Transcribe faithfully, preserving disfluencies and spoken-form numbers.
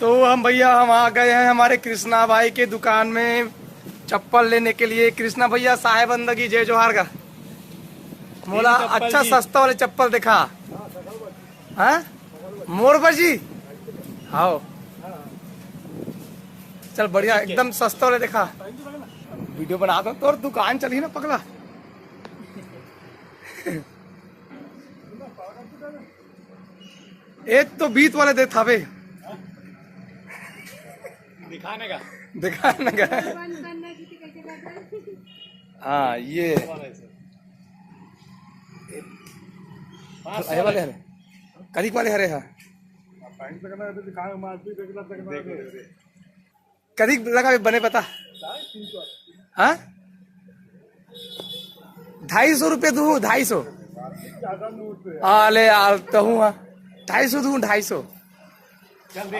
तो हम भैया, हम आ गए हैं हमारे कृष्णा भाई के दुकान में चप्पल लेने के लिए। कृष्णा भैया, साहेबंद की जय जोहार गा। मोला अच्छा सस्ता वाले चप्पल देखा। हाँ, मोर बजी। हाँ, चल बढ़िया, एकदम सस्ता वाले देखा। वीडियो बना दो, तोर दुकान चली ना पगला। एक तो बीत वाले दे थावे। दिखाने का। दिखाने का। हाँ, ये। ये वाले हरे। करिक वाले हरे, हाँ। करिक लगा बने पता। हाँ, ढाई सौ रुपये दू, ढाई सौ। आले आल तो हूँ, हाँ। ढाई सौ दू, ढाई सौ।